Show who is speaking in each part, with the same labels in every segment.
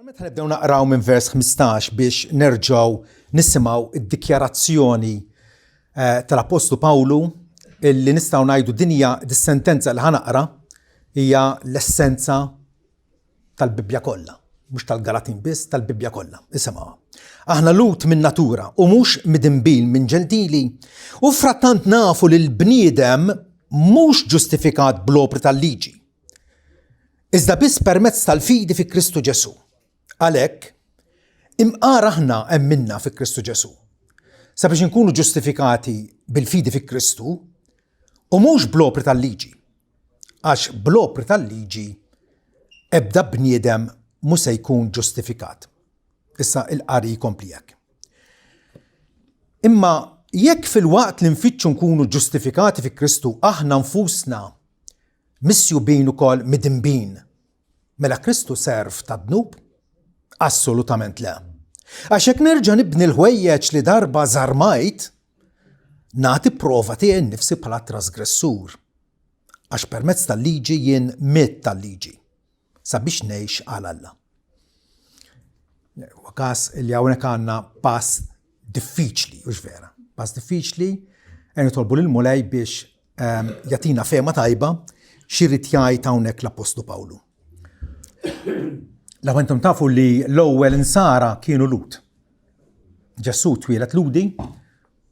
Speaker 1: Attwalment ħa nibdew naqraw minn vers 15 biex nerġgħu nisimgħu id-dikjarazzjoni eh, tal-Appostlu Pawlu illi nistgħu ngħidu dinja dis-sentenza li ħa naqra hija l-essenza tal-Bibbja kollha, mhux tal-Galatin biss, tal-Bibbja kollha. Isimgħu. Aħna lut minn natura u mhux midinbin minn ġentili, u frattant nafu li l-bniedem mhux ġustifikat bl-opri tal-liġi. Iżda biss permezz tal-fidi fi Kristu Ġesù. Għalhekk, imqar aħna emminna fi Kristu Ġesù. Sabiex inkunu ġustifikati bil-fidi fi Kristu u mhux bl-opri tal-liġi. Għax bl-opri tal-liġi ebda bniedem mhu se jkun ġustifikat. Issa il-qari jkompli hekk. Imma jekk filwaqt li nfittxu nkunu ġustifikati fi Kristu aħna nfusna misjubin ukoll midinbin, mela Kristu serv ta' dnub? Assolutament le. Għax jekk nerġa' nibni l-ħwejjeġ li darba żarmajt, nagħti prova tiegħi nnifsi bħala trasgressur. Għax permezz tal-liġi jien mitt tal-liġi sabiex ngħix għal Alla. Huwa każ li hawnhekk għandna pass diffiċli, hux vera. Pass diffiċli, e nitolbu lill-Mulej biex ehm, jagħtina fehma tajba x'irid jgħid hawnhekk l-Appostlu Pawlu. Law intom tafu li l-ewwel insara kienu Lut. Ġesù twieled Ludi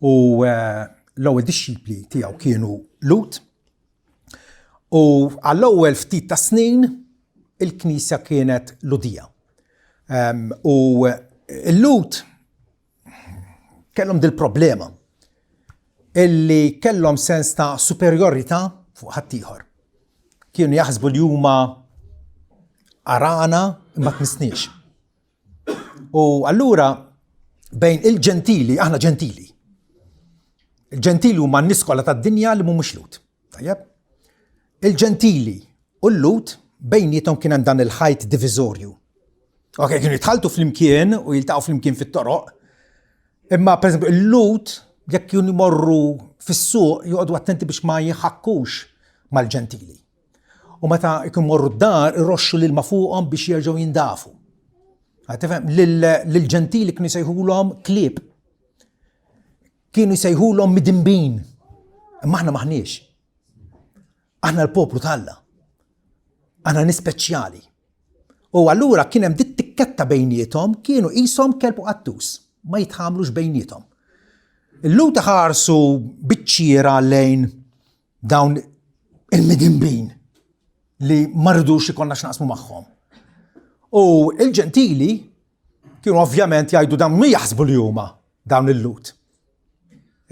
Speaker 1: u eh, l-ewwel dixxipli tiegħu kienu Lut. U għall-ewwel ftit ta' snin il-Knisja kienet Ludija. Ehm, u l-Lut kellhom dil-problema illi kellhom sens ta' superjorità fuq ħaddieħor. Kienu jaħsbu li huma arana imma tmisniex. U allura bejn il-ġentili, aħna ġentili. Il-ġentili huma n-nies kollha tad-dinja li mhumiex lut. Tajjeb? Il-ġentili u l-lut bejnietom kien hemm dan il-ħajt diviżorju. Ok, kienu jitħaltu flimkien u jiltaqgħu flimkien fit-toroq. Imma pereżempju il-lut jekk kienu jmorru fis-suq joqogħdu attenti biex ma jħakkux mal-ġentili. U meta jkun morru d-dar iroxxu l-ilma fuqhom biex jerġgħu jindafu. Tifhem, lill-ġentili kienu jsejħulhom klieb. Kienu jsejħulhom midinbin. Imma aħna maħniex. Aħna l-poplu t'Alla. Aħna nispeċjali. U allura kien hemm dit tikketta bejniethom kienu qishom kelb u qattus, ma jitħamlux bejniethom. Il-Lut ħarsu biċ-ċiera lejn dawn il-midinbin li ma rridux ikollna x'naqsmu magħhom. U il-ġentili kienu ovvjament jgħidu dawn mi jaħsbu li huma dawn il-lut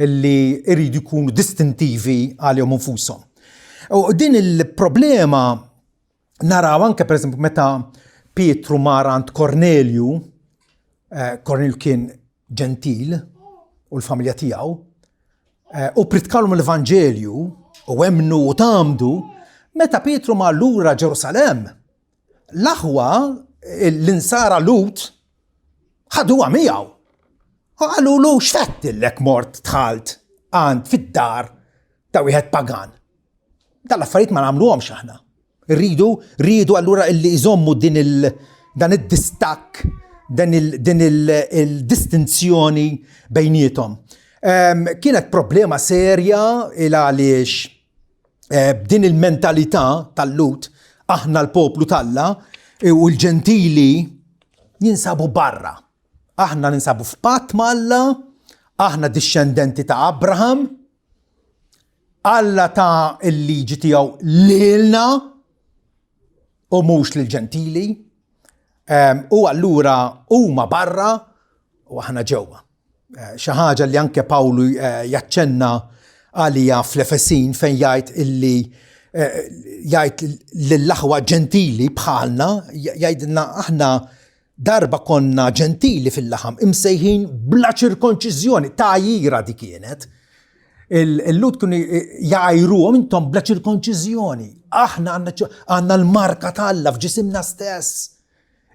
Speaker 1: illi jridu jkunu distintivi għalihom infushom. U din il-problema Naraw anke pereżempju meta Pietru mar għand Kornelju, eh, Kornelju kien ġentil u l-familja tiegħu, eh, u pritkalhom l-Evanġelju u emmnu u tamdu, meta Pietru mar lura Ġerusalemm, l-aħwa l-insara Lut ħaduha miegħu. Qalulu x'fettillek mort dħalt għand fid-dar ta' wieħed pagan. Dal-affarijiet ma nagħmluhomx aħna. Rridu, rridu allura illi jżommu din il dan id-distakk, din il-distinzjoni bejniethom. Ehm, kienet problema serja il għaliex eh, b'din il-mentalità tal-lut aħna l-poplu talla eh, u l-ġentili jinsabu barra. Aħna ninsabu f'patt ma' Alla, aħna dixxendenti ta' Abraham, Alla ta l-liġi tiegħu lilna u mhux lill-ġentili. Ehm, u allura huma barra u aħna ġewwa. Eh, xi ħaġa li anke Pawlu eh, jaċċenna għalija fl-Efesin fejn jgħid illi eh, jgħid lill-aħwa ġentili bħalna, jgħidilna aħna Darba konna ġentili fil-laħam, imsejħin bla ċirkonċiżjoni, tgħajjira di kienet. Il-Lhud kienu jgħajruhom intom bla ċirkonċiżjoni. Aħna għandna l-marka t'Alla f'ġisimna stess,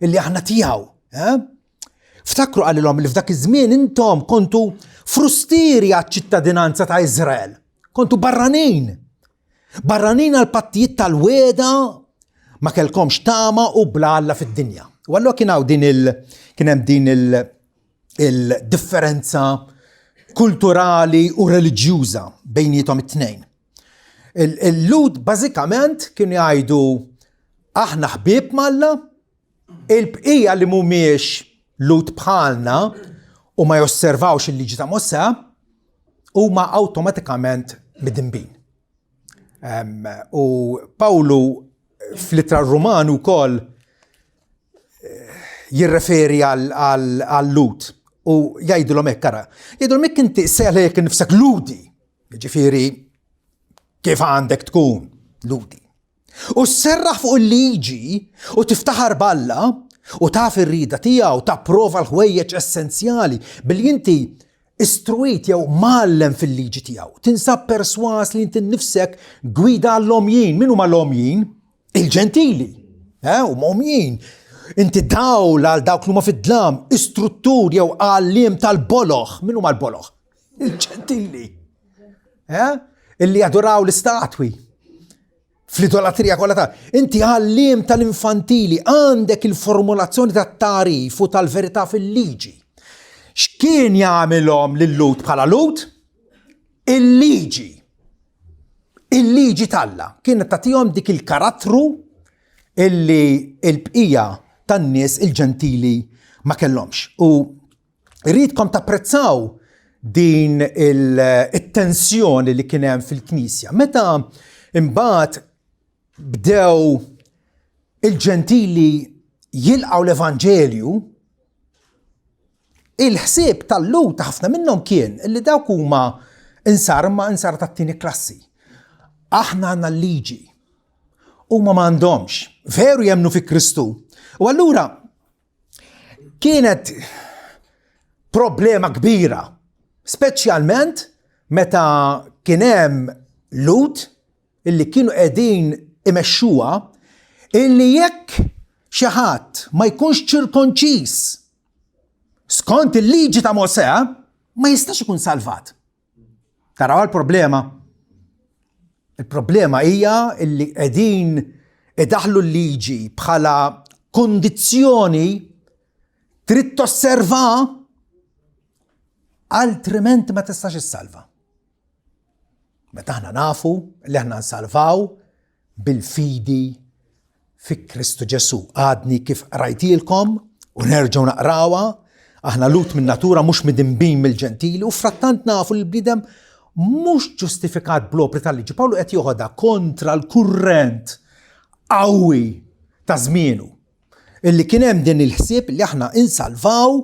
Speaker 1: illi aħna tiegħu. Eh? Ftakru qalilhom li f'dak iż-żmien intom kontu frustieri għaċ-ċittadinanza ta' Iżrael. Kontu barranin. Barranin għal pattijiet tal-weda ma kellkomx tama u bla Alla fid-dinja. U allura kien hawn din il kien hemm din il-differenza kulturali u reliġjuża bejnietom it-tnejn. Il-Lud bażikament kienu jgħidu aħna ħbieb m'Alla, il-bqija li mhumiex Lud bħalna u ma josservawx il-liġi ta' Mosè huma awtomatikament midinbin. U Pawlu fl-ittra Ruman ukoll eh, jirreferi għal-Lut u jgħidulhom hekk ara. Jgħidulhom hekk inti sejħ nifsek Ludi, jiġifieri kif għandek tkun Ludi. U sserraħ fuq il-liġi u tiftaħar b'Alla u taf ir-rieda tiegħu tapprova l-ħwejjeġ essenzjali billi inti istruit jew mgħallem fil-liġi tiegħu. Tinsab perswas li inti nnifsek gwida għall-omjin. Min huma l-omjin? Il-ġentili. Eh, huma omjin. Inti dawl għal dawk li huma fid-dlam, istruttur jew għalliem tal-boloħ. Min huma l-boloħ? Il-ġentili. Eh? Illi jaduraw l-istatwi. Fl-idolatrija kollha ta' inti għalliem tal-infantili għandek il-formulazzjoni tat-tagħrif u tal-verità fil-liġi. X'kien jagħmilhom lil-Lut bħala Lut? Il-liġi. Il-liġi t'Alla kienet tagħtihom dik il-karattru illi l-bqija tan-nies il-ġentili ma kellhomx. U Irridkom tapprezzaw din it-tensjoni li kien hemm fil-Knisja. Meta imbagħad bdew il-ġentili jilqgħu l-Evanġelju, il-ħsieb tal-Lhud ta' ħafna minnhom kien li dawk huma insar imma insar tat-tieni klassi. Aħna għandna l-liġi. Huma m'għandhomx. Veru jemmnu fi Kristu. U allura Kienet problema kbira, speċjalment meta kien hemm Lhud illi kienu qegħdin imexxuha illi jekk xi ħadd ma jkunx ċirkonċiż skont il-liġi ta' Mosè ma jistax ikun salvat. Taraw il-problema? Il-problema hija illi qegħdin idaħlu l-liġi bħala kondizzjoni trid tosserva altrimenti ma tistax issalva. Meta aħna nafu li aħna nsalvaw bil-fidi fi Kristu Ġesù. Għadni kif qrajtilkom u nerġgħu naqrawha, aħna lut minn natura mhux midinbin mill-ġentili u frattant nafu li l-bniedem mhux ġustifikat bl-opri tal-liġi. Pawlu qed joħodha kontra l-kurrent qawwi ta' żmienu. Illi kien hemm din il-ħsieb li aħna insalvaw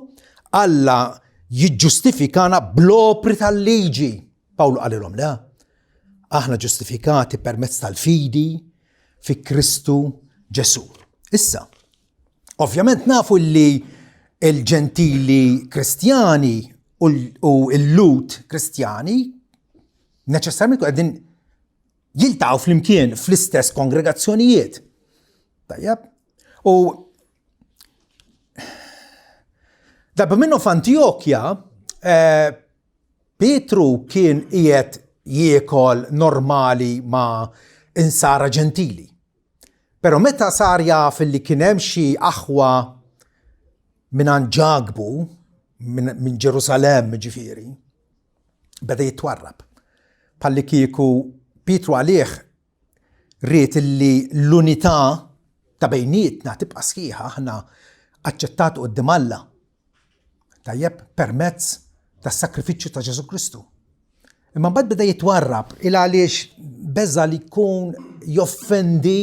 Speaker 1: Alla jiġġustifikana bl-opri tal-liġi. Pawlu qalilhom le. Aħna ġustifikati permezz tal-fidi fi Kristu Ġesù. Issa, ovvjament nafu li il-ġentili kristjani u l-lut kristjani neċessarjament qegħdin jiltaqgħu flimkien fl-istess kongregazzjonijiet. Tajjeb? U darba minnu f'Antjokja, eh, Pietru kien qiegħed jiekol normali ma' insara ġentili. Però meta sar jaf li kien hemm xi aħwa mingħand Ġakbu, minn Ġerusalemm ġifieri, beda jitwarrab. Bħalli kieku Pietru għalih Ried illi l-unità ta' bejnietna tibqa' sħiħa, aħna aċċettati quddiem Alla. Tajjeb, permezz tas-sakrifiċċju ta' Ġesù Kristu. Imma mbagħad beda jitwarrab il għaliex beża li jkun joffendi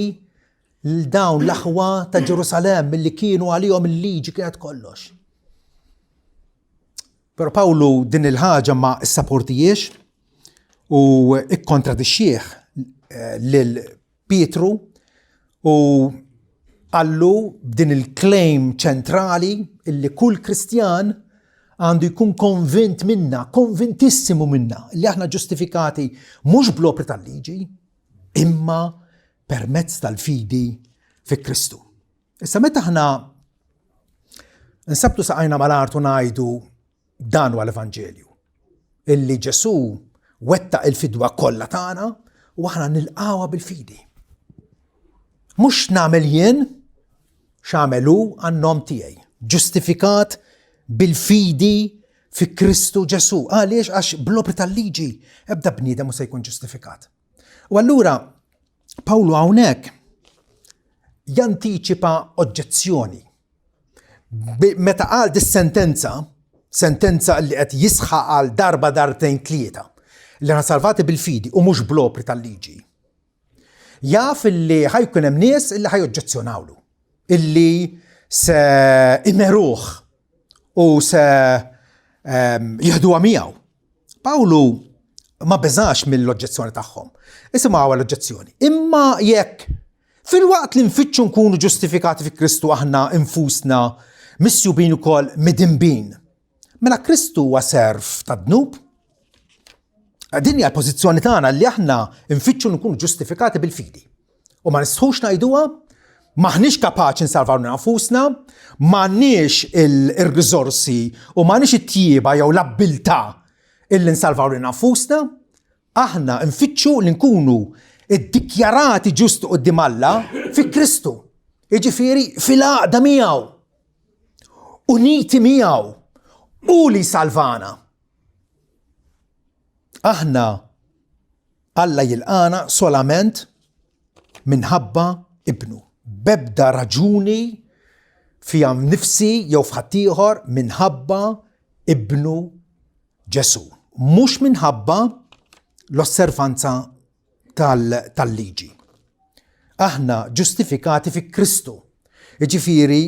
Speaker 1: lil dawn l-aħwa ta' Ġerusalemm milli kienu għalihom il-liġi kienet kollox. Però Pawlu din il-ħaġa ma ssaportijiex u ikkontradixxih eh, lil Pietru u qallu b'din il-claim ċentrali illi kull Kristjan għandu jkun konvint minna, konvintissimu minna, li aħna ġustifikati mhux bl-opri tal-liġi, imma permezz tal-fidi fi Kristu. Issa meta aħna nsabtu saqajna mal-art u ngħidu dan huwa l-Evanġelju, illi Ġesù wettaq il-fidwa kollha tagħna u aħna nilqawha bil-fidi. Mhux nagħmel jien, X'għamel hu għan-nom tiegħi. Ġustifikat bil-fidi fi Kristu Ġesù. Għaliex? Għax bl-opri tal-liġi ebda bniedem mhu se jkun ġustifikat. U allura Pawlu hawnhekk jantiċipa oġġezzjoni. Meta qal dis-sentenza, sentenza li qed jisħaq għal darba darbtejn tlieta, li aħna salvati bil-fidi u mhux bl-opri tal-liġi. Jaf illi ħajkun hemm nies illi ħajoġġezzjonawlu, illi se imeruh u se jieħduha miegħu. Pawlu ma beżax mill-oġġezzjoni tagħhom. Isimgħu l-oġġezzjoni. Imma jekk filwaqt li nfittxu nkunu ġustifikati fi Kristu aħna infusna misjubin ukoll midinbin. Mela Kristu huwa serf tad-dnub? Din hija l-pożizzjoni tagħna li aħna nfittxu nkunu ġustifikati bil-fidi. U ma nistħux ngħiduha, maħniex kapaċi nsalvaw nafusna, m'għandniex il-riżorsi u m'għandniex it-tjieba jew l-abbiltà illi nsalvaw lil nafusna, aħna nfittxu li nkunu iddikjarati ġust quddiem Alla fi Kristu. Jiġifieri fil-għaqda miegħu. Uniti miegħu. U li salvana. Aħna Alla jilqana solament minħabba ibnu. Bebda raġuni fija nifsi jew f'ħaddieħor minħabba ibnu Ġesù. Mhux minħabba l-osservanza tal-liġi. Aħna ġustifikati fi Kristu. Jiġifieri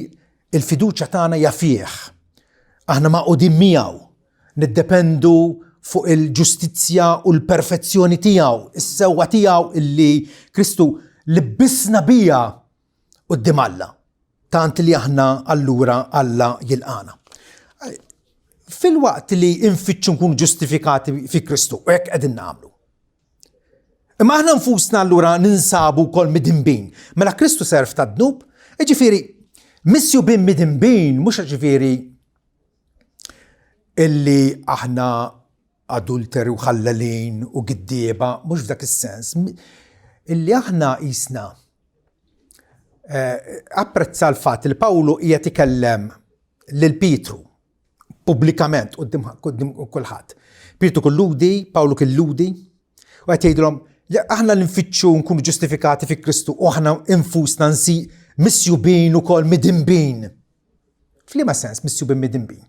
Speaker 1: il-fiduċja tagħna hija fih. Aħna magħqudin miegħu, niddependu fuq il-ġustizzja u l-perfezzjoni tiegħu, is-sewwa tiegħu illi Kristu libbisna bija quddiem Alla. Tant li aħna allura Alla jilqana. Fil-waqt li nfittxu nkunu ġustifikati fi Kristu, u hekk qegħdin nagħmlu. Imma aħna nfusna allura ninsabu wkoll midinbin. Mela Kristu serf ta' dnub, jiġifieri misjubin midinbin mhux ġifieri illi aħna adulteri u ħallalin u giddieba, mhux f'dak is-sens. Illi aħna jisna eh, apprezza l-fatt li Pawlu qiegħed ikellem lil Pietru pubblikament quddiem kulħadd. Pietru kien Ludi, Pawlu kien Ludi, u qed jgħidilhom aħna li nfittxu nkunu ġustifikati fi Kristu u aħna infusna nsi misjubin ukoll midinbin. F'liema sens misjubin midinbin?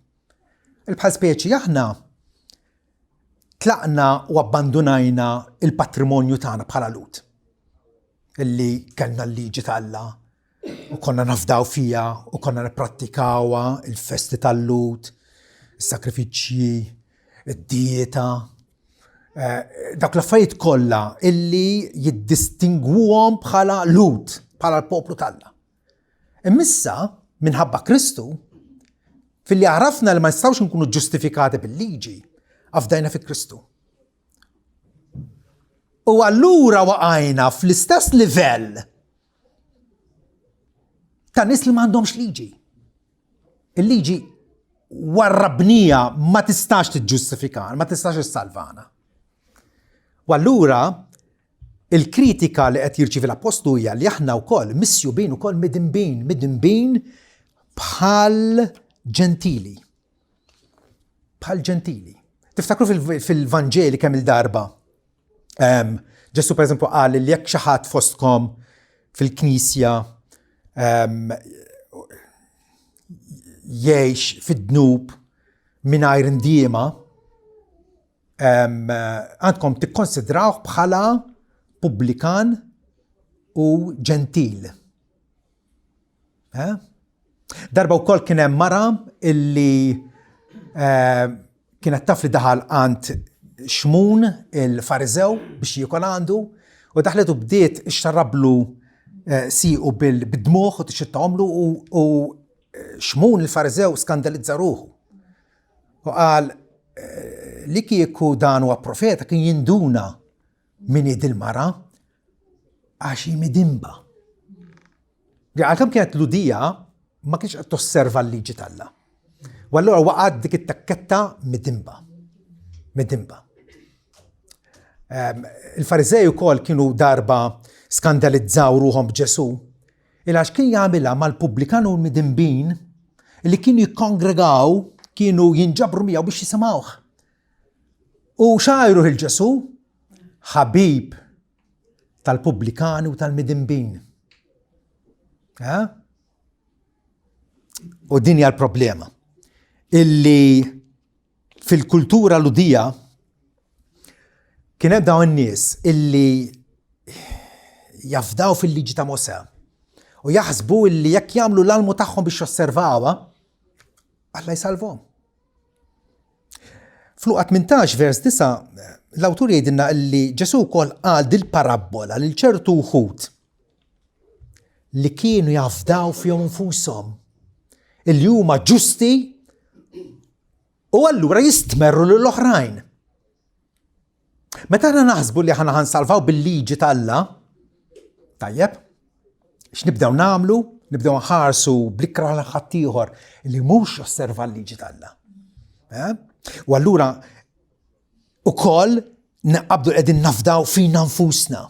Speaker 1: Il-bħal speċi aħna tlaqna u abbandunajna il-patrimonju tagħna bħala lut. Illi kellna l-liġi t'Alla, u konna nafdaw fija u konna nipprattikawha il-festi tal-lut, is-sakrifiċċji, id-dieta, eh, dak l-affarijiet kollha illi jiddistingwuhom bħala lut, bħala l-poplu t'Alla. Imissa, minħabba Kristu, filli għarafna li ma nistgħux nkunu ġustifikati bil-liġi, afdajna fi Kristu. U allura waqajna fl-istess livell ta' nies li m'għandhomx liġi. Il-liġi warrabnija ma tistax tiġġustifikana, ma tistax issalvana. U allura il-kritika li qed jirċievi l-appostlu hija li aħna wkoll misjubin ukoll midinbin, midinbin bħal ġentili. Bħal ġentili. Tiftakru fil-Vanġeli kemm il-darba Ġesu per eżempju qal li jekk xi ħadd fostkom fil-knisja jgħix fid-dnub mingħajr indiema, għandkom tikkonsidrawh bħala pubblikan u ġentil. Eh? Darba wkoll kien hemm mara illi eh, kienet taf li daħal għand Xmun il-Fariżew biex jiekol għandu u daħlet u bdiet ixxarrablu eh, siqu bil-dmuħ u tixxittahomlu u Xmun il-Fariżew skandalizza ruħu. U qal li kieku dan huwa profeta kien jinduna min hi dil-mara għax hi midinba. Għalkemm kienet Lhudija, ma kienx qed tosserva l-liġi t'Alla. U allura waqgħet dik it-takketta midinba. Midinba. Ehm, Il-Fariżej ukoll kienu darba skandalizzaw ruħhom b'Ġesù. Il għax kien jagħmilha mal-pubblikan u l-midinbin li kienu jikkongregaw, kienu jinġabru miegħu biex jisimgħuh. U xajruh il-Ġesu? Ħabib tal-pubblikani u tal-midinbin. Eh? U din hija l-problema. Illi fil-kultura Lhudija kien hemm dawn in-nies illi jafdaw fil-liġi ta' Mosè u jaħsbu illi jekk jagħmlu l-almu tagħhom biex josservawha, Alla jsalvhom. F'Luqa 18 vers 9 l-awtur jgħidilna illi Ġesù wkoll qal dil-parabbola lil ċertu wħud li kienu jafdaw fihom infushom illi huma ġusti u allura jistmerru lil oħrajn. Meta aħna naħsbu li aħna ħansalvaw bil-liġi t'Alla, tajjeb, x'nibdew nagħmlu? Nibdew nħarsu bl-ikra l ħaddieħor li mhux osserva l-liġi t'Alla. Eh? U allura ukoll naqabdu qegħdin nafdaw fina nfusna.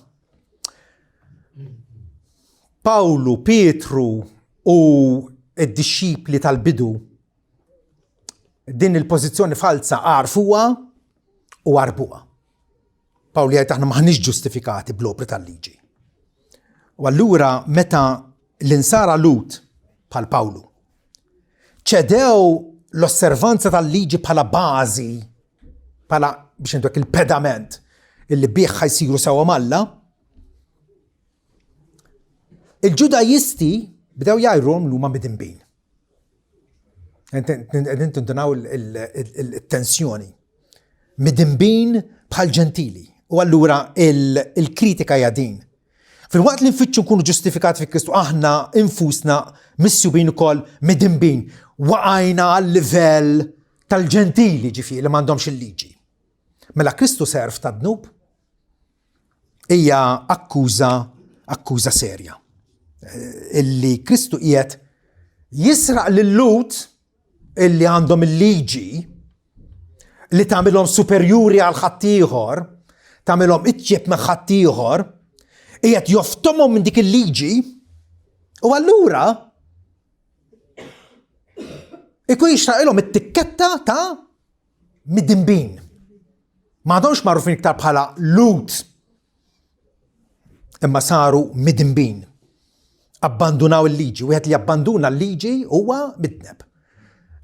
Speaker 1: Pawlu, Pietru u d-dixxipli tal-bidu din il-pożizzjoni falsa għarfuha u għarbuha. Pawlu jgħid aħna maħniex ġustifikati bl-opri tal-liġi. U allura meta l-insara Lut bħal Pawlu ċedew l-osservanza tal-liġi bħala bażi, bħala biex ngħidu il-pedament illi bih ħajsiru sewa malla, il-Ġudajisti bdew jgħajruhom l-huma midinbin. Qegħdin tindunaw il-tensjoni. Midinbin bħal ġentili. U allura il-kritika hija din. Filwaqt li nfittxu nkunu ġustifikati fi Kristu aħna infusna missjubin ukoll midinbin. Waqajna għal livell tal-ġentili ġifieri li m'għandhomx il-liġi. Mela Kristu serf ta' dnub? Hija akkuża akkuża serja. Eh, illi Kristu qiegħed jisraq lil-Lut illi għandhom il-liġi li tagħmilhom superjuri għal ħaddieħor, tagħmilhom itjieb minn ħaddieħor, qiegħed joftomhom minn dik il-liġi u allura ikun jixtaqilhom it-tikketta ta' midinbin. M'għadhomx magħrufin iktar bħala Lut imma saru midinbin. Abbandunaw il-liġi, wieħed li jabbanduna l-liġi huwa midneb.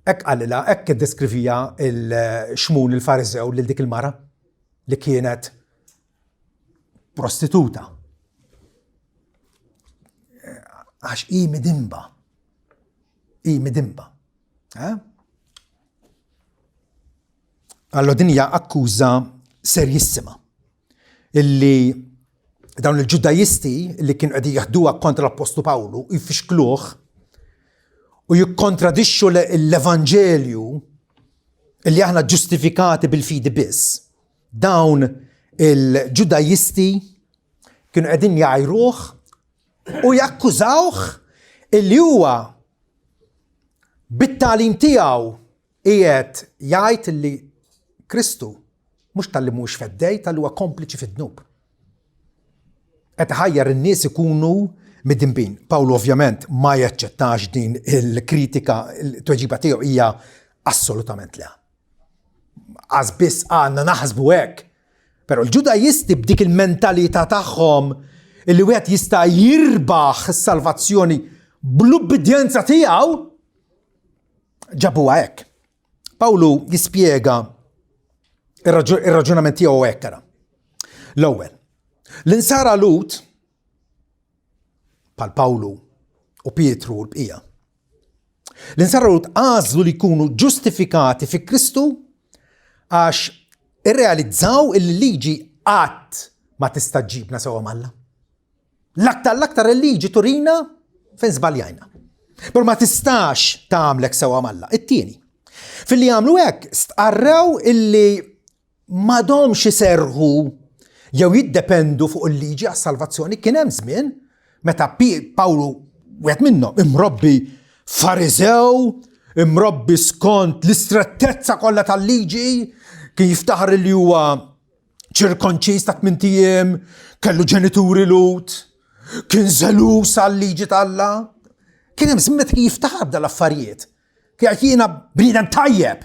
Speaker 1: Hekk qalilha, hekk iddeskrivija il-xmun il-Fariżew lil dik il-mara li kienet prostituta. Għax hi midinba. Hi midinba. Eh? Allora din hija akkuża serjissima illi dawn il-Ġudajisti li kienu qegħdin jaħduha kontra l-Appostlu Pawlu jfixkluh u jikkontradixxu l-Evanġelju illi aħna ġustifikati bil-fidi biss. Dawn il-Ġudajisti kienu qegħdin jgħajruh u jakkużawh illi huwa bit-tagħlim tiegħu Qiegħed jgħid li Kristu mhux talli mhuwiex feddej, talli huwa kompliċi fid-dnub. Qed iħajjar in-nies ikunu midinbin. Pawlu ovvjament ma jaċċettax din il-kritika, il-tweġiba tiegħu hija assolutament le. Għaż biss għandna naħsbu hekk. Però l-Ġudajisti b'dik il-mentalità tagħhom illi wieħed jista' jirbaħ is-salvazzjoni bl-ubbidjenza tiegħu, ġabuha hekk. Pawlu jispjega ir-raġunament tiegħu hekk ara. L-ewwel, l-insara Lut bħal Pawlu u Pietru u l-bqija. L-insara Lut għażlu li jkunu ġustifikati fi Kristu għax irrealizzaw il-liġi qatt ma tista' ġibna sewwa m'Alla. L-aktar l-aktar il-liġi turina fejn żbaljajna. Però ma tistax tagħmlek sewwa m'Alla. It-tieni, filli jagħmlu hekk stqarrew illi m'għadhomx iserrħu jew jiddependu fuq il-liġi għas-salvazzjoni. Kien hemm żmien meta Pawlu wieħed minnhom imrobbi Fariżew, imrobbi skont l-istrettezza kollha tal-liġi, kien jiftaħar li huwa ċirkonċiż ta' tmint ijiem, kellu ġenituri Lut. Kien żelus għal-liġi t'Alla. Kien hemm żmien meta kien jiftaħar b'dal-affarijiet. Kien jgħid jiena bniedem tajjeb.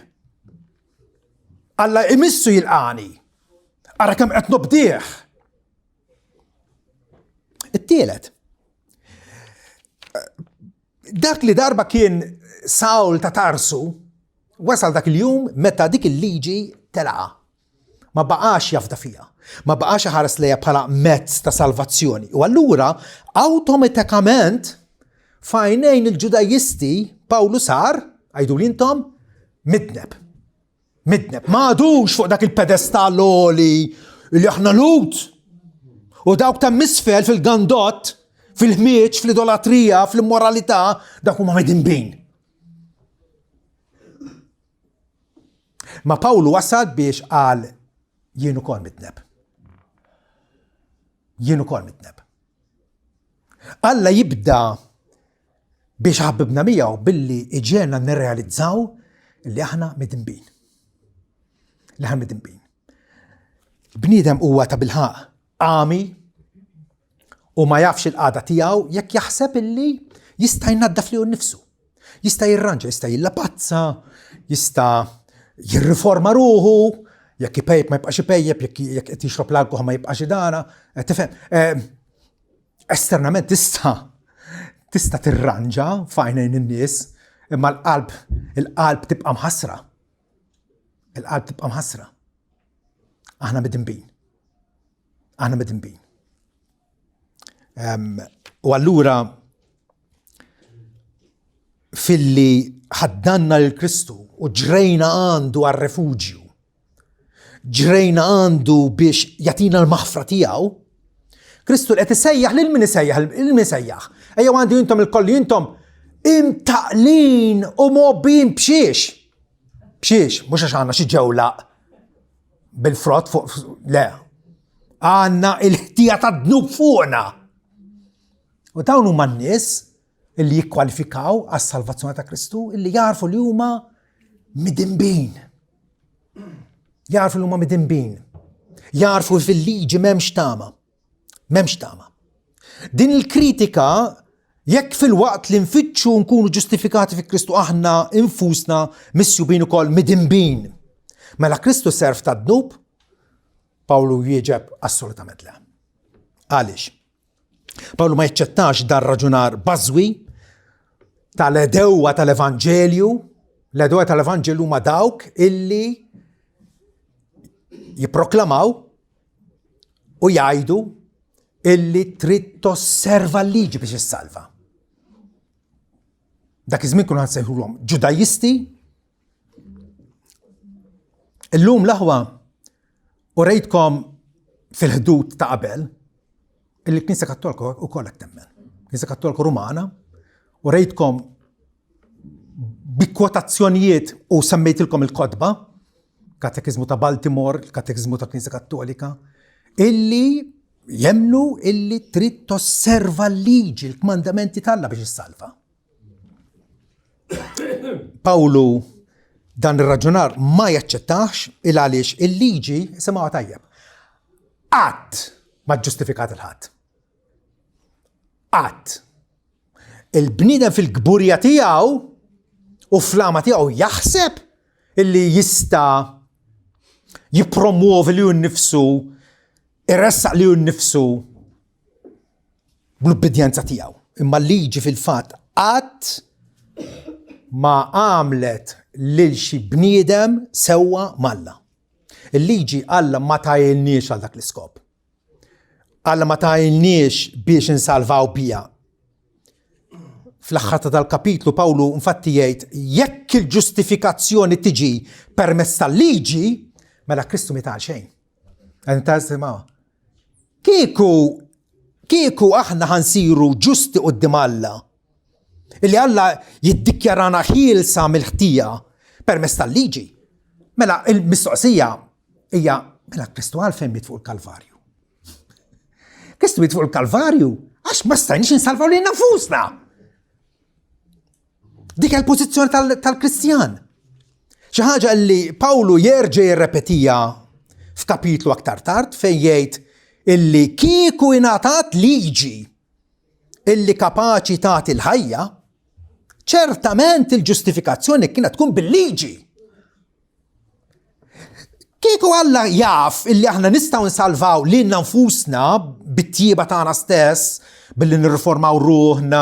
Speaker 1: Alla imissu jilqani. Ara kemm qed nobdih. It-tielet. Dak li darba kien Sawl ta' Tarsu, wasal dak il-jum meta dik il-liġi telaqa. Ma baqax jafda fiha. Ma baqax iħares lejha bħala mezz ta' salvazzjoni. U allura awtomatikament f'għajnejn il-Ġudajisti Pawlu sar, għidu intom, midneb. Midneb, ma għadux fuq dak il-pedestall għoli li aħna Lhud. U dawk ta' misfel fil-gandott, fil-ħmieġ, fl-idolatrija, fl-immoralità, dak huma midinbin. Ma Pawlu wasal biex qal jien ukoll midneb. Jien ukoll midneb. Alla jibda biex ħabbibna miegħu billi iġegħelna nirrealizzaw li aħna midinbin. Li aħna midinbin. Bniedem huwa ta' bilħaq għami u ma jafx il-qagħda tiegħu jekk jaħseb illi jista' jnaddaf lilu nnifsu. Jista' jirranġa, jista' jillapazza, jista' jirriforma ruħu, jekk ipejjep ma jibqax ipejjep, jekk qed jixrob l-alkoħol ma jibqax idana, eh, tifhem. Eh, Esternament tista' tista' tirranġa f'għajnejn in-nies, imma l-qalb il-qalb tibqa' mħassra. Il-qalb tibqa' mħassra. Aħna midinbin. Aħna midinbin. U allura filli ħaddanna lil Kristu u ġrejna għandu għar-refuġju Ġrejna għandu biex jagħtina l-maħfra tiegħu. Kristu qed isejjaħ lil min isejjaħ, lil min isejjaħ. Ejjew għandi intom il-kolli intom imtaqlin u mobbin b'xiex. B'xiex, mhux għax għandna xi ġewlaq bil-frott fuq le. Għandna il-ħtija tad-dnub fuqna. U dawn huma n-nies illi jikkwalifikaw għas-salvazzjoni ta' Kristu, illi jarfu li huma midinbin. Jarfu li huma midinbin. Jarfu fil-liġi m'hemmx tama. M'hemmx tama. Din il-kritika jekk fil-waqt li nfittxu nkunu ġustifikati fi Kristu aħna infusna misjubin ukoll midinbin. Mela Kristu serf ta' dnub? Pawlu jieġeb assolutament le. Għaliex? Pawlu ma jaċċettax dan raġunar bażwi tal-edewwa tal-Evanġelju. L-edewwa tal-Evanġelju huma dawk illi jipproklamaw u jgħidu illi trid tosserva l-liġi biex issalva. Dak iż-żmien kienu ħansejħulhom Ġudajisti. Illum l-aħwa u rejtkom fil-ħdud ta' qabel il-Knisja Kattolika wkoll qed temmen. Knisja Kattolika Rumana u rejtkom bi kwotazzjonijiet u semmejtilkom il-kotba, Katekizmu ta' Baltimore, il-Katekizmu ta' Knisja Kattolika, illi jemnu illi trid tosserva l-liġi, l-kmandamenti t'Alla biex issalva. Pawlu dan ir-raġunar ma jaċċettax il għaliex il-liġi semgħu tajjeb. Qatt ma ġġustifikat il-ħadd. Qatt. Il-bniedem fil-kburja tiegħu u flama tiegħu jaħseb illi jista' jippromuovi li nnifsu, iressaq li nnifsu bl-ubbidjenza tiegħu. Imma l-liġi fil-fatt qatt ma għamlet lil xi bniedem sewwa m'Alla. Il-liġi Alla ma tajilniex għal dak l-iskop. Alla ma tajilniex biex insalvaw bija. Fl-aħħar ta' dal-kapitlu Pawlu infatti jgħid jekk il-ġustifikazzjoni tiġi permezz tal-liġi, mela Kristu miet għal xejn. Kieku kieku aħna ħansiru ġusti quddiem Alla, illi Alla jiddikjarana ħielsa mill-ħtija permezz tal-liġi, mela il-mistoqsija hija mela Kristu għalfejn miet fuq il-Kalvarju. Kristu miet fuq il-Kalvarju għax ma stajniex insalvaw lilna nfusna. Dik il-pożizzjoni tal-Kristjan. Xi ħaġa li Pawlu jerġa' jirrepetija f'kapitlu aktar tard fejn jgħid illi kieku ingħatat liġi. illi kapaċi tagħti l-ħajja, ċertament il-ġustifikazzjoni kienet tkun bil-liġi. Kieku Alla jaf illi aħna nistgħu nsalvaw lilna nfusna bit-tjieba tagħna stess, billi nirriformaw ruħna,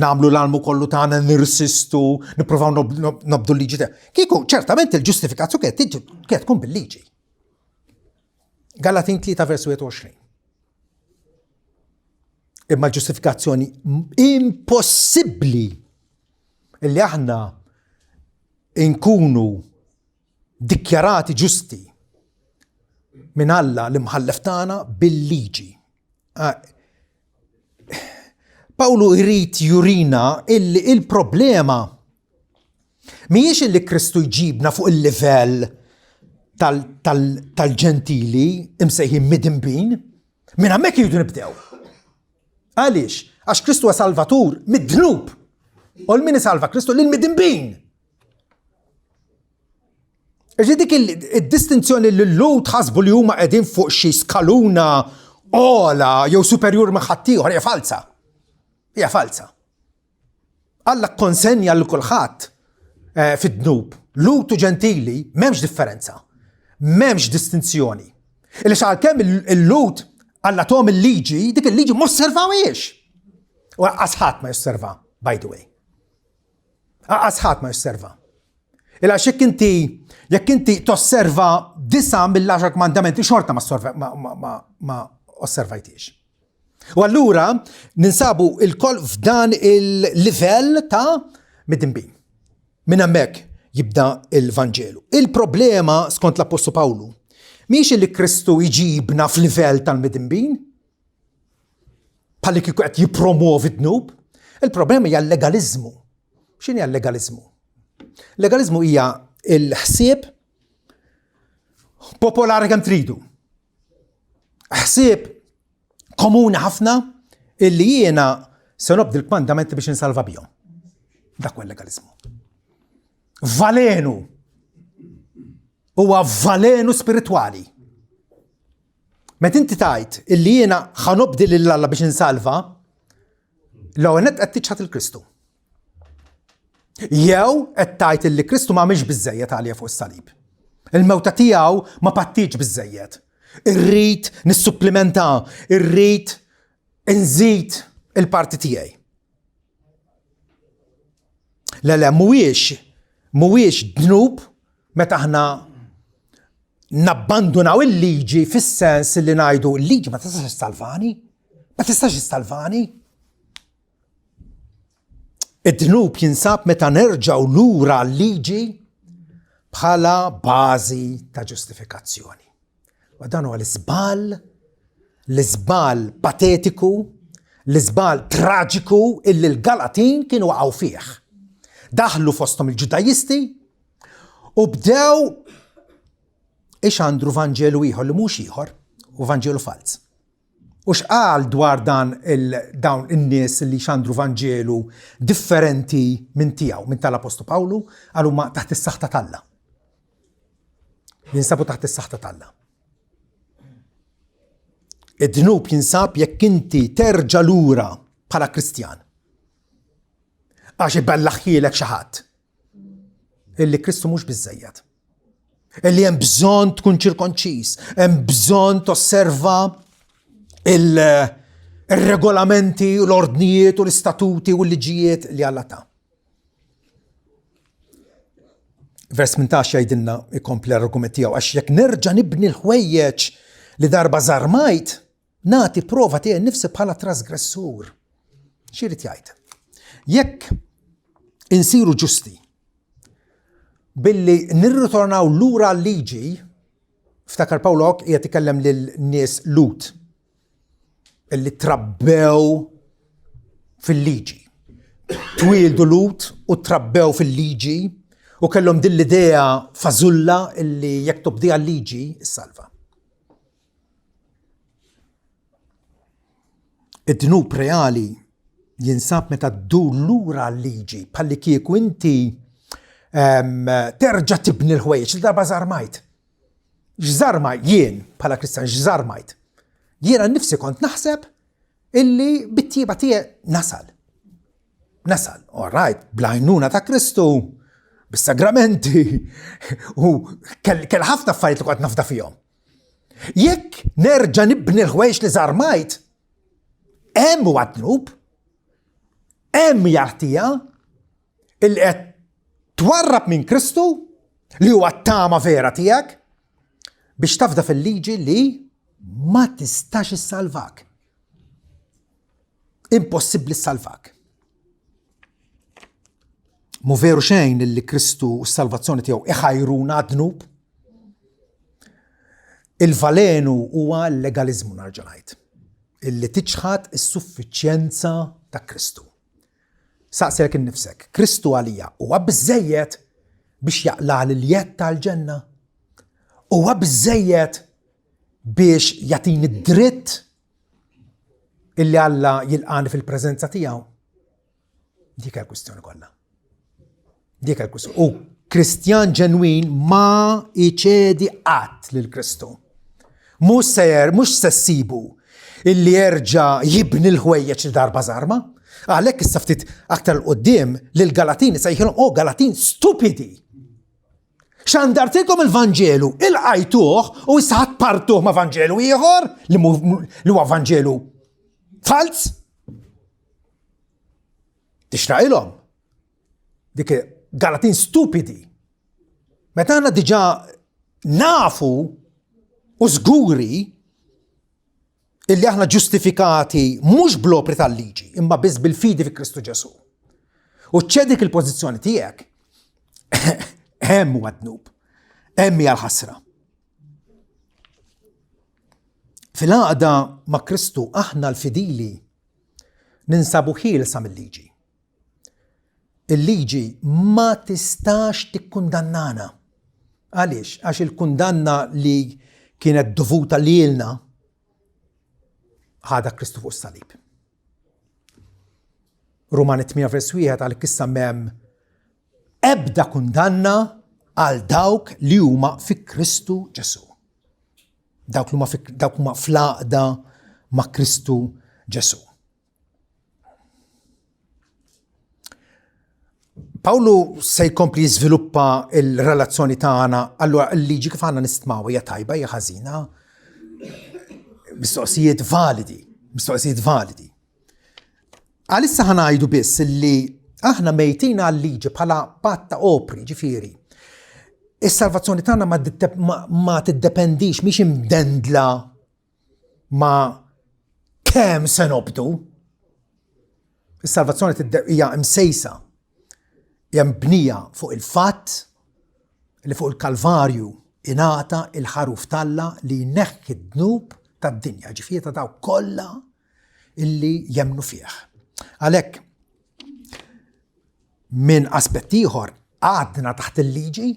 Speaker 1: nagħmlu l-almu kollu tagħna, nirsistu, nippruvaw nobdu l-liġi ta' Kieku ċertament il-ġustifikazzjoni kienet tkun bil-liġi. Galatin 3 vers 21. Imma l-ġustifikazzjoni impossibbli illi aħna inkunu dikjarati ġusti minn Alla l-imħallef tagħna bil-liġi. Ah, Pawlu jrid jurina illi il-problema mhijiex illi Kristu jġibna fuq il-livell tal-ġentili imsejħin midinbin, minn hemmhekk jridu nibdew. Għaliex? Għax Kristu huwa salvatur mid-dnub. U l-min isalva Kristu lil midinbin. Iġi dik id-distinzjoni li l-Lhud ħasbu li huma qegħdin fuq xi skaluna ola jew superjur minn ħaddieħor hija falsa. Hija falsa. Alla kkonsenja lil kulħadd eh, fid-dnub. Lhud u ġentili m'hemmx differenza. M'hemmx distinzjoni. Illi għalkemm il-Lhud Alla tom il-liġi, dik il-liġi m'osservawiex. U għas ħadd ma josserva, by the way. Għas ħadd ma josserva. Illa jekk inti jekk inti tosserva disa mill-għaxar kmandamenti xorta ma, ma, ma, ma osservajtiex. U allura ninsabu il-koll f'dan il-livell ta' midinbin. Minn hemmhekk jibda il-Vanġelu. Il-problema skont l-Appostlu Pawlu mhix li Kristu jġibna f'livell tal-midinbin, bħalli kieku qed jippromovi dnub, il-problema hija l-legaliżmu. X'inhi l-legaliżmu? Legaliżmu hija l-ħsieb popolari kemm tridu. Ħsieb komuni ħafna illi jiena se nobdi l-kmandamenti biex insalva bihom. Dak huwa l-legalizmu. Valenu. Huwa valenu spiritwali. Meta inti tajt illi jiena ħanobdi lil Alla biex insalva, l-ewwel nett qed tiċħad il-Kristu. Jew qed tgħid illi Kristu ma għamilx biżejjed għalija fuq is-salib. Il-mewta tiegħu ma pattiġ biżejjed. Irrid nissupplimenta, irrid inżid il-parti tiegħi. Le le mhuwiex mhuwiex dnub meta aħna nabbandunaw il-liġi fis-sens li ngħidu l-liġi ma tistax salvani, ma tistax issalvani. Id-dnub jinsab meta nerġgħu lura l-liġi bħala bażi ta' ġustifikazzjoni. U dan huwa l-iżball, l-iżball patetiku, l-iżball traġiku illi l-Galatin kienu waqgħu fih. Daħlu fosthom il-Ġudajisti u bdew ixandru Vanġelu ieħor li mhux ieħor u Vanġelu falz. U x'qal dwar dan il dawn in-nies li xandru vanġelu differenti minn tiegħu, minn tal-Appostlu Pawlu, qal huma taħt is-saħta t'Alla. Jinsabu taħt is-saħta t'Alla. Id-dnub jinsab jekk inti terġa' lura bħala Kristjan. Għax ibellaħħielek xi ħadd. Illi Kristu mhux biżejjed. Illi hemm bżonn tkun ċirkonċiż, hemm bżonn tosserva il-regolamenti u l-ordnijiet u l-istatuti u l-liġijiet li Alla ta. Vers 18 jgħidilna ikompli l-argument tiegħu għax jekk nerġa' nibni l-ħwejjeġ li darba żarmajt, Nagħti prova tiegħi nnifsi bħala trasgressur. X'irid jgħid? Jekk insiru ġusti billi nirritornaw lura l-liġi, ftakar Pawlu hekk qiegħed ikellem lil nies Lut illi trabbew fil-liġi. Twieldu Lut u trabbew fil-liġi u kellhom din l-idea fażulla illi jekk tobdiha l-liġi issalva. Id-dnub reali jinsab meta ddur lura l-liġi, bħalli kieku inti ehm, terġa' tibni l-ħwejjeġ li darba żarmajt. X'żarmajt jien bħala Kristjan x'żarmajt? Jiena nnifsi kont naħseb illi bit-tjieba tiegħi nasal. Nasal, all right, bl-għajnuna ta' Kristu, bis-sagramenti, u kell ħafna affarijiet li kont nafda fihom. Jekk nerġa' nibni l-ħwejjeġ li żarmajt, hemm huwa dnub, hemm hija ħtija illi qed twarrab minn Kristu li huwa t-tama vera tiegħek biex tafda fil-liġi li ma tistax issalvak. Impossibbli ssalvak. Mu veru xejn li Kristu u s-salvazzjoni tiegħu iħajruna dnub. Il-valenu huwa l-legalizmu narġa' ngħid. Illi tiċħad is-suffiċjenza ta' Kristu. Saqsilek innifsek, Kristu għalija huwa biżejjed biex jaqla' l-jedd tal-ġenna? Huwa biżejjed biex jagħtini d-dritt illi Alla jilqani fil-preżenza tiegħu? Dik il-kwistjoni kollha. Dik il-kwistjoni. U Kristjan ġenwin ma iċedi qatt lil Kristu. Mhux se mhux se ssibu illi jerġa' jibni l-ħwejjeġ li darba żarma. Għalhekk issa ftit aktar 'l quddiem lil Galatin isejħilhom oh Galatin stupidi. Xandartilkom il-Vanġelu, ilqajtuh u issa ħadd partuh ma' Vanġelu ieħor li huwa Vanġelu falz. Tixraqilhom. Dik Galatin stupidi. Meta għandna diġà nafu u żguri illi aħna ġustifikati mhux bl-opri tal-liġi, imma biss bil-fidi fi Kristu Ġesù. U ċedik il-pożizzjoni tiegħek, hemm huwa dnub, hemm hija l-ħasra. Fil-għaqda ma' Kristu aħna l-fidili ninsabu ħielsa mill-liġi. Il-liġi ma tistax tikkundannana. Għaliex? Għax il-kundanna li kienet dovuta lilna ħadha Kristu fuq is-salib. Rumani 8 vers 1 għal issa m'hemm ebda kundanna għal dawk li huma fi Kristu Ġesu. Dawk li huma dawk huma fl-għaqda ma' Kristu Ġesu. Pawlu se jkompli jiżviluppa il-relazzjoni tagħna, allura l-liġi kif għandna nistmaw hija tajba hija ħażina. Mistoqsijiet validi, mistoqsijiet validi. Għalissa ħanajdu biss li aħna mejtin għal-liġi bħala patt ta' opri, ġifieri. Is-salvazzjoni tagħna ma tiddependix mhix imdendla ma kemm se nobdu. Is-salvazzjoni hija msejsa, hija mbnija fuq il-fatt li fuq il-Kalvarju ingħata il-ħaruf t'Alla li jneħħi d-dnub tad-dinja, ġifieri ta' dawk kollha illi jemmnu fih. Għalhekk minn aspett ieħor għadna taħt il-liġi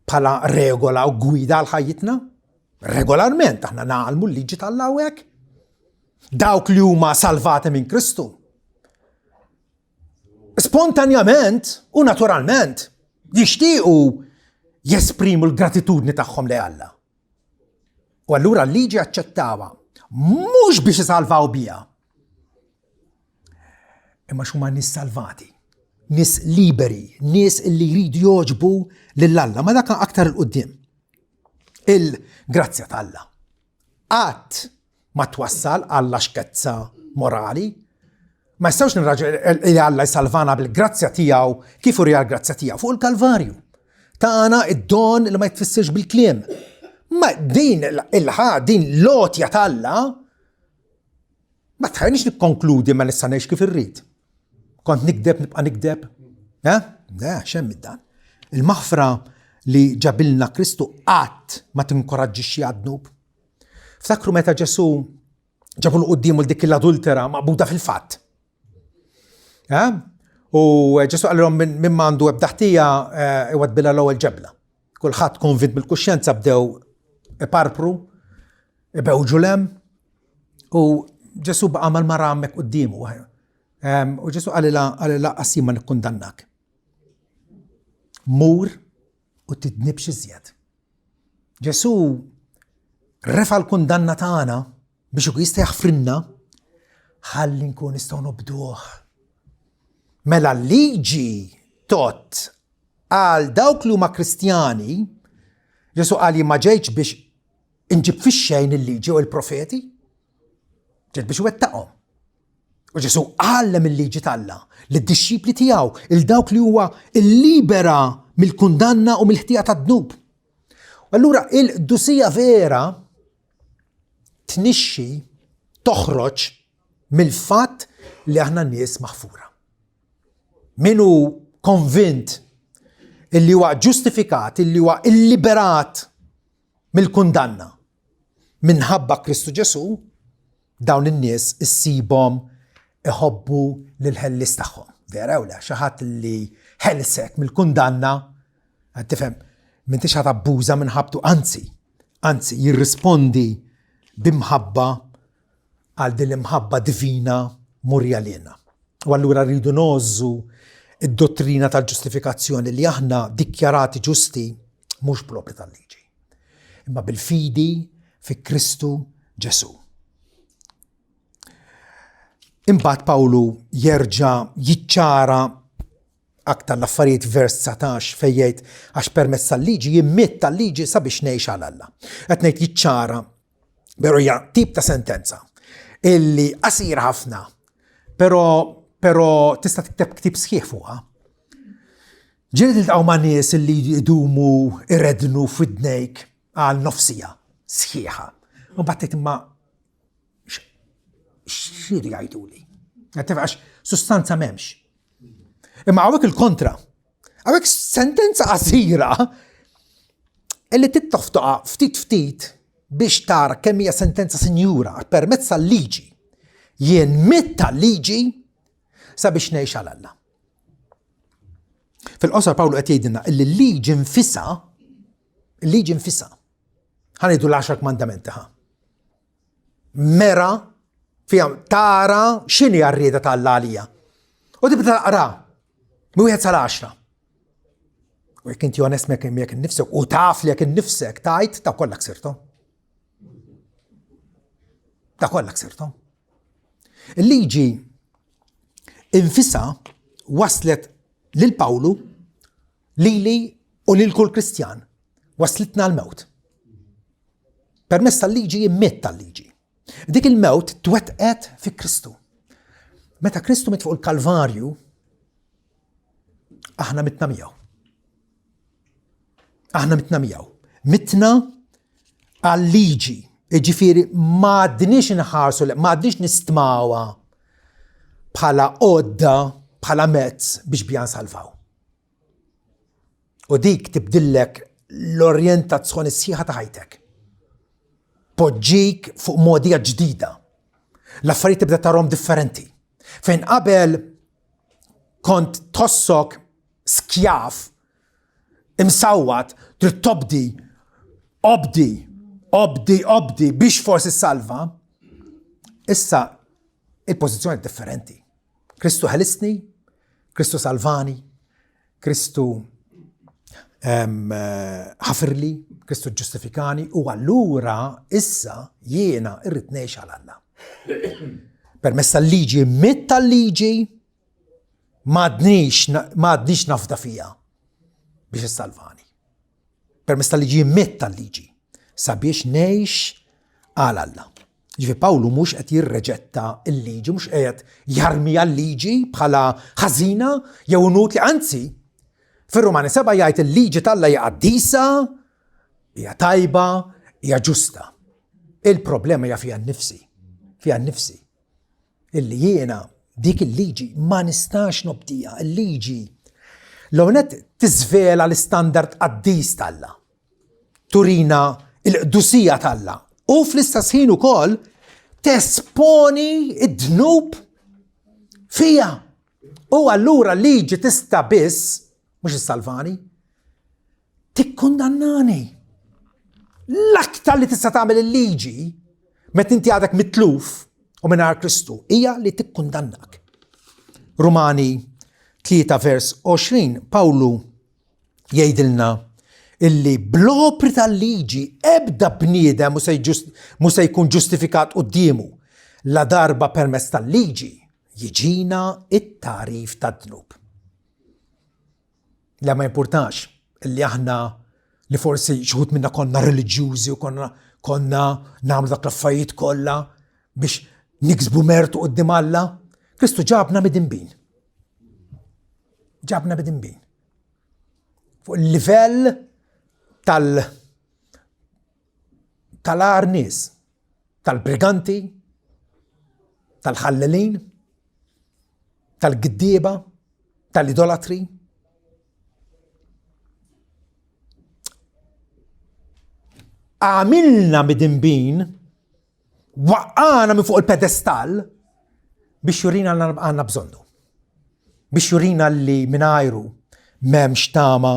Speaker 1: bħala regola u gwida għal ħajjitna. Regolarment aħna nagħlmu l-liġi tal hawnhekk. Dawk li huma salvati minn Kristu. Spontanjament u naturalment jixtiequ jesprimu l-gratitudni tagħhom li Alla. U allura l-liġi aċċettawha mhux biex isalvaw biha. Imma x'huma nies salvati, nies liberi, nies li jridu joġbu lil Alla, ma dak aktar il-qudiem. Il-grazzja t'Alla. Qatt ma twassal għal laxkezza morali. Ma jistgħux nirraġu li Alla jsalvana bil-grazzja tiegħu kif urija l-grazzja tiegħu fuq il-Kalvarju. Tagħna id-don li ma jitfissirx bil-kliem. Ma din il-ħa, din l-għotja t'Alla ma tħajnix nikkonkludi ma nista' ngħix kif irrid. Kont nikdeb, nibqa' nikdeb. Eh? Le, xemm dan. Il-maħfra li ġabilna Kristu qatt ma tinkoraġġixxi għad-dnub. Ftakru meta Ġesu ġabu l-qoddimu l dik l-adultera maqbuda fil-fatt. Eh? U Ġesu qalilhom minn m'għandu ebda ħtija eh, iwadbilha l-ewwel ġebla. Kulħadd konvint bil-kuxjenza bdew iparpru, ibewġu lem, u Ġesu baqa' mal-mara hemmhekk quddiemu. U Ġesu qalilha qalilha qas ma nikkundannak. Mur u tidnibx iżjed. Ġesu refa l-kundanna tagħna biex ikun jista' jaħfrilna. Ħalli nkun nistgħu nobduh. Mela l-liġi tot għal dawk li huma Kristjani, Ġesu qal jien ma ġejtx biex inġib fix-xejn il-liġi u l-profeti, ġejt biex wettaqhom. U Ġesu għallem il-liġi t'Alla lid-dixxipli tiegħu, il dawk li huwa illibera mill-kundanna u mill-ħtija tad-dnub. Allura il-qdusija vera tnixxi toħroġ mill-fatt li aħna nies maħfura. Min hu konvint illi huwa ġustifikat, illi huwa illiberat mill-kundanna minħabba Kristu Ġesu, dawn in-nies issibhom iħobbu lill-ħellies tagħhom. Vera jew le, xi ħadd li ħelsek mill-kundanna, tifhem, m'intix ħa tabbuża minħabtu, anzi, anzi jirrispondi b'imħabba għal din l-imħabba divina murja lilna. U allura rridu ngħożżu id-dottrina tal-ġustifikazzjoni li aħna dikjarati ġusti mhux bl-opri tal-liġi, imma bil-fidi fi Kristu Ġesù. Imbagħad Pawlu jerġa' jiċċara aktar l-affarijiet vers 19 fejn jgħid għax permezz tal-liġi jien mitt tal-liġi sabiex ngħix għal Alla. Qed ngħid jiċċara però hija tip ta' sentenza illi qasir ħafna, però però tista' tikteb ktieb sħiħ fuqha. Ġieli tiltaqgħu ma' nies illi jdumu irednu f'widnejk għal nofsija sħiħa. U mbagħad tgħid imma x'iridu jgħiduli? Għax sustanza m'hemmx. Imma hawnhekk il-kontra. Hawnhekk sentenza qasira illi tittoftoqa ftit ftit biex tara kemm hija sentenza sinjura permezz tal-liġi. Jien mitt tal-liġi sabiex ngħix għal Alla. Fil-qosor Pawlu qed jgħidilna illi l-liġi nfisha, il-liġi nfisha, ħa ngħidu l-għaxar kmandamenti ħa. Mera fiha tara x'inhi r-rieda ta' Alla għalija. U tibda taqra minn wieħed sal-għaxra. U jekk inti onest miegħek miegħek innifsek u taf li jekk innifsek tajt ta' kollha ksirthom. Ta' kollha ksirthom. Il-liġi infisha waslet lil Pawlu, lili u lil kull Kristjan, waslitna l-mewt. Permezz tal-liġi immiet tal-liġi. Dik il-mewt twettqet fi Kristu. Meta Kristu miet fuq il-Kalvarju, aħna mitna miegħu. Aħna mitna miegħu. Mitna għal-liġi, jiġifieri m'għadniex inħarsu, m'għadniex nistmawha bħala għodda, bħala mezz biex biha nsalvaw. U dik tibdillek l-orjentazzjoni sħiħa ta' ħajtek. Poġġik fuq modija ġdida. L-affarijiet tibda tarhom differenti. Fejn qabel kont tħossok skjav, imsawwat, trid tobdi, obdi, obdi, obdi biex forsi salva. Issa il-pożizzjoni differenti. Kristu ħelisni, Kristu salvani, Kristu ħafirli, Kristu ġustifikani u allura issa jiena irrid ngħix għal Alla. Permezz tal-liġi, mit tal-liġi, m'għadnix nafda fija biex issalvani. Permezz tal-liġi mitt tal-liġi sabiex ngħix għal Alla. Ġifi Pawlu mhux qed jirreġetta l-liġi, mhux qed jarmi għal-liġi bħala ħażina jew inutli, anzi, fir-Rumani seba' jgħid il-liġi t'Alla hija qaddisa, hija tajba, hija ġusta. Il-problema hija fija nnifsi, fija nnifsi. Illi jiena dik il-liġi ma nistax nobdija, il-liġi l-għonet tiżvela l-istandard qaddis t'Alla. Turina il-qdusija t'Alla. U fl-istess ħin ukoll tesponi id-dnub fija. U allura l-liġi tista' biss, mhux issalvani, tikkundannani. L-aktar li tista' tagħmel il-liġi meta inti għadek mitluf u mingħajr Kristu hija li tikkundannak. Rumani 3 vers 20 Pawlu jgħidilna illi bl-opri tal-liġi ebda bniedem mhu se jkun ġustifikat quddiemu. La darba permezz tal-liġi jiġina it-tagħrif tad-dnub. Le ma jimpurtax li aħna li forsi xi minna konna reliġjużi u konna konna nagħmlu dak l-affarijiet kollha biex niksbu mertu quddiem Alla. Kristu ġabna midinbin. Ġabna midinbin. Fuq il-livell tal tal-agħar nies, tal-briganti, tal-ħallelin, tal-giddieba, tal-idolatri. Għamilna midinbin, waqqana minn fuq il-pedestall biex jurina għandna bżonnu. Biex jurina li mingħajru m'hemmx tama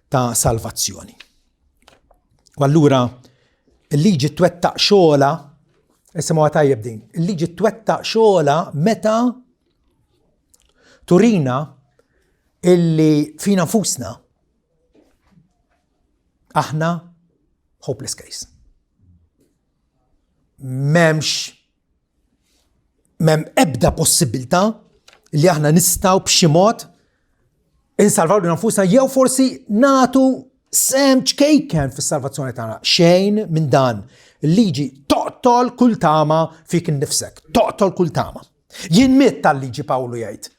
Speaker 1: ta' salvazzjoni. U allura il-liġi twettaq xogħla, isimgħu tajjeb din, il-liġi twettaq xogħla meta turina illi fina nfusna aħna hopeless case. Memx M'hemm ebda possibilità li aħna nistgħu b'xi mod insalvaw lil nfusna jew forsi nagħtu sem ċkejken fis-salvazzjoni tagħna. Xejn minn dan. Il-liġi toqtol kull tama fik innifsek. Toqtol kull tama. Jien mitt tal-liġi Pawlu jgħid.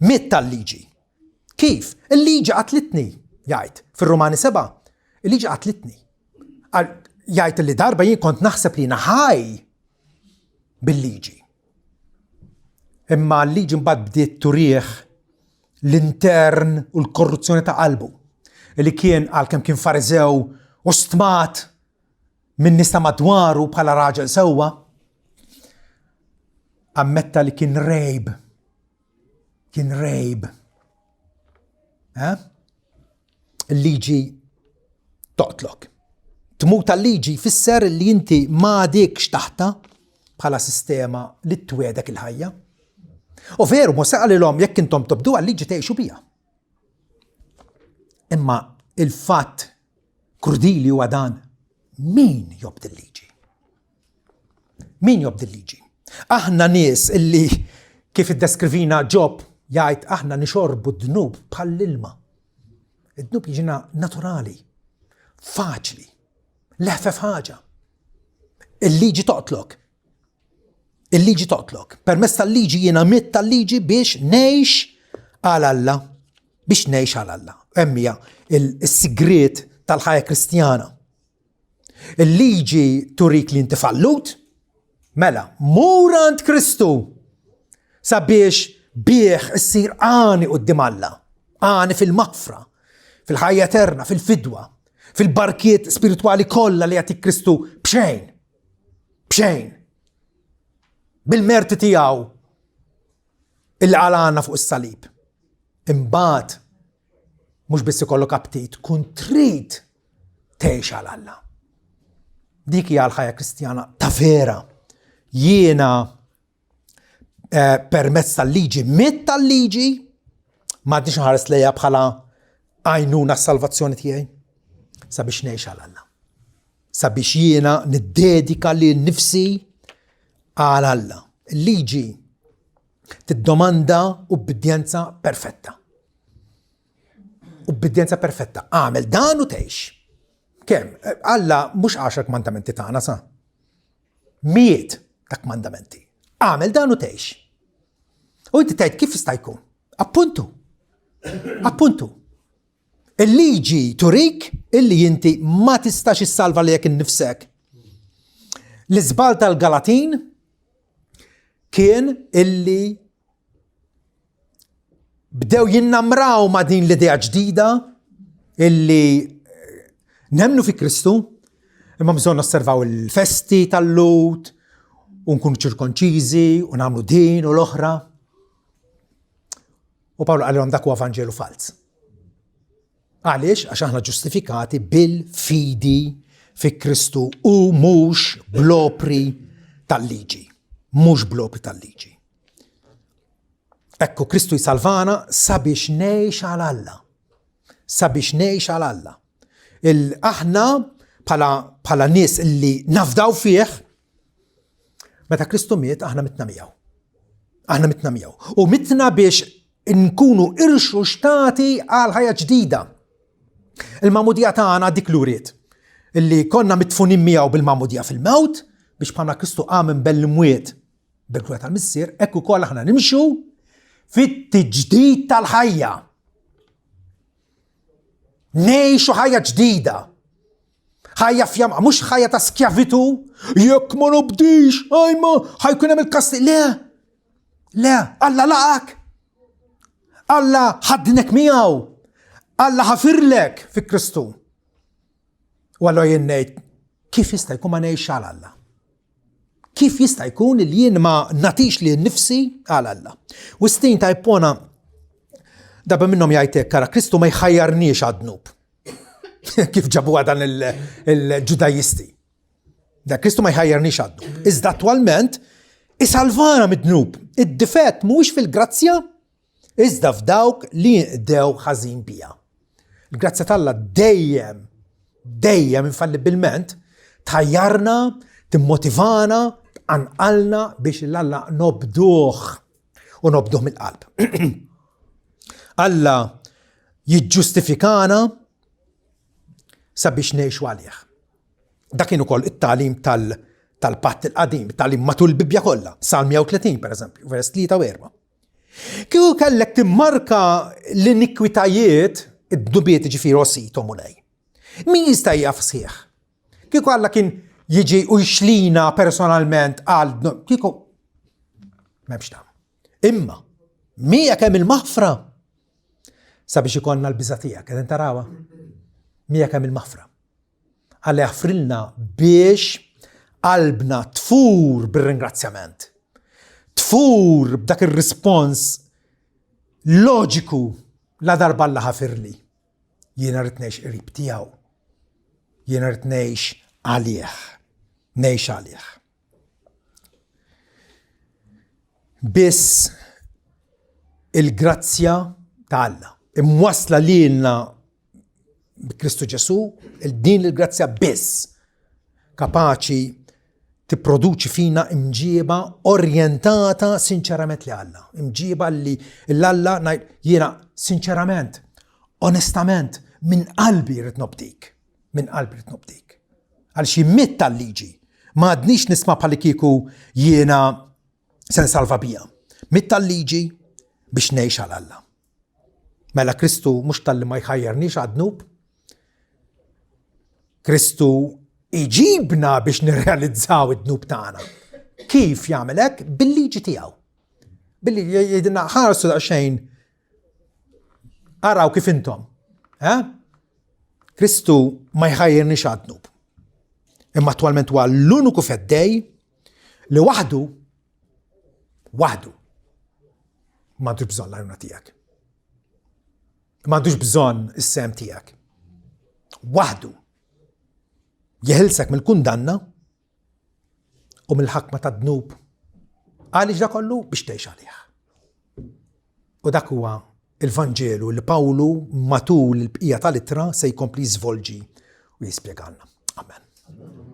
Speaker 1: Mitt tal-liġi. Kif? Il-liġi qatlitni, jgħid. Fir-Rumani 7, il-liġi qatlitni. Jgħid li darba jien kont naħseb li ħaj bil-liġi. Imma l-liġi mbagħad bdiet turih l-intern u l-korruzzjoni ta' qalbu li kien għalkemm kien fariżew u stmat minn nies ta' madwaru bħala raġel sewwa, ammetta li kien rejb. Kien rejb. Eh? Il-liġi toqtlok. Tmut tal-liġi jfisser li inti m'għadikx taħta bħala sistema li twedek il-ħajja. U veru, Mosè qalilhom jekk intom tobdu għal-liġi tgħixu biha. Imma il-fatt krudili huwa dan min jobdi l-liġi? Min jobdi l-liġi? Aħna nies illi kif iddeskrivina Ġob jgħid aħna nixorbu d-dnub bħall-ilma. Id-dnub jiġina naturali, faċli, leħfef ħaġa. Il-liġi toqtlok. Il-liġi toqtlok. Permezz tal-liġi jiena mitt tal-liġi biex ngħix għal Alla. Biex ngħix għal Alla. Hemm hija il-sigriet tal-ħajja Kristjana. Il-liġi turik li inti fallut, mela, mur għand Kristu sabiex bih issir għani quddiem Alla, għani fil-maħfra, fil-ħajja eterna, fil-fidwa, fil-barkiet spiritwali kollha li jagħtik Kristu b'xejn. B'xejn. Bil-merti tiegħu illi għalana fuq is-salib. Imbagħad mhux biss ikollok aptit, tkun trid tgħix għal Alla. Dik hija l-ħajja Kristjana ta' vera. Jiena eh, permezz tal-liġi, mit tal-liġi, m'għadniex nħares lejha bħala għajnuna s-salvazzjoni tiegħi sabiex ngħix għal Alla. Sabiex jiena niddedika li nifsi għal Alla. Il-liġi tiddomanda ubbidjenza perfetta. Ubbidjenza perfetta. Għamel dan u tgħix. Kemm? Alla mhux għaxar kmandamenti tagħna sa. Miet ta' kmandamenti. Għamel dan u tgħix. U inti tgħid kif jista' jkun? Appuntu. Appuntu. Il-liġi turik illi inti ma tistax issalva lilek innifsek. L-iżbal tal-Galatin kien illi bdew jinnamraw ma' din l-idea ġdida illi eh, nemnu fi Kristu, imma bżonn osservaw il-festi tal-lut, u nkunu ċirkonċiżi, u nagħmlu din u l-oħra. U Pawlu qalilhom dak huwa Vanġelu falz. Għaliex? Għax aħna ġustifikati bil-fidi fi Kristu u mhux bl-opri tal-liġi. Mhux bl-opri tal-liġi. Ekku Kristu jsalvana sabiex ngħix għal Alla. Sabiex ngħix għal Alla. Aħna bħala nies li nafdaw fih, Meta Kristu miet, aħna mitna miegħu. Aħna mitna miegħu. U mitna biex nkunu irxuxtati għal ħajja ġdida. Il-magħmudija tagħna dik l-uriet illi konna mitfunin miegħu bil-magħmudija fil-mewt biex bħalma Kristu qam minn bell imwiet bil-glorja tal-Missier, hekk ukoll aħna nimxu fit-tiġdid tal-ħajja. Ngħixu ħajja ġdida. Ħajja fjama, mhux ħajja ta' skjavitu, jekk ma nobdix, ajma, ħajkun hemm il-kasti. Le, le, Alla laqak. Alla ħadnek miegħu. Alla ħafirlek fi Kristu. U allura jien ngħid, kif jista' jkun ma ngħix għal Alla? Kif jista' jkun li jien ma natix li nifsi għal Alla? Wistin ta' Ippona darba minnhom jgħid hekk, ara Kristu ma jħajjarniex għad-dnub. Kif ġabuha dan il-Ġudajisti. Da Kristu ma jħajjarniex għad-dnub. Iżda attwalment isalvana mid-dnub. Id-difett mhuwiex fil-grazzja, iżda f'dawk li jinqdew ħażin biha. Il-grazzja t'Alla dejjem, dejjem infallibbilment tħajjarna, timmotivana, tqanqalna biex l-Alla nobduh u nobduh mill-qalb. Alla jiġġustifikana sabiex ngħixu għalih. Dak kien ukoll it-tagħlim tal-patt il-qadim, it-tagħlim matul il-Bibbja kollha, Salm 130 pereżempju, vers 3 u 4. Kieku kellek timmarka l-inikwitajiet, id-dnubiet ġifieri osit o Mulej. Min jista' jaf sħiħ? Kieku Alla kien jiġi u jxlina personalment għal kieku m'hemmx tam. Imma miegħek hemm il-maħfra sabiex ikollna l-biża' tiegħek, qegħdin tarawha. Miegħek hemm il-maħfra. Alla jaħfrilna biex qalbna tfur bir-ringrazzjament. Tfur b'dak ir-rispons loġiku la darba Alla ħafirli. Jiena rrid ngħix qrib tiegħu. Jiena rrid ngħix għalih. Ngħix għalih. Biss il-grazzja ta' Alla imwassla lilna bi Kristu Ġesu, din il-grazzja biss kapaċi tipproduċi fina imġieba orjentata sinċerament li Alla. Imġieba li l-Alla jiena sinċerament, onestament, minn qalbi rrid nobdik. Minn qalbi rrid nobdik. Għal xi mitt tal-liġi. Ma għadnix nisma' bħalli kieku jiena se nsalva bija. Mitt tal-liġi biex ngħix għal Alla. Mela Kristu mhux talli ma jħajjarniex għad-dnub, Kristu iġibna biex nirrealizzaw id-dnub tagħna. Kif jagħmel hekk? Bil-liġi tiegħu. Billi jgħidilna ħarsu daqsxejn araw kif intom. Eh? Kristu ma jħajjirniex għad-dnub. Imma attwalment huwa l-uniku feddej li waħdu waħdu m'għandux bżonn l-għajnuna tiegħek. M'għandux bżonn is-sem tiegħek. Waħdu jeħilsek mill-kundanna u mill-ħakma tad-dnub. Għaliex da kollu biex tgħix għalih. U dak huwa il-Vanġelu li Pawlu matul il-bqija tal-ittra se jkompli jiżvolġi u jispjegalna. Amen.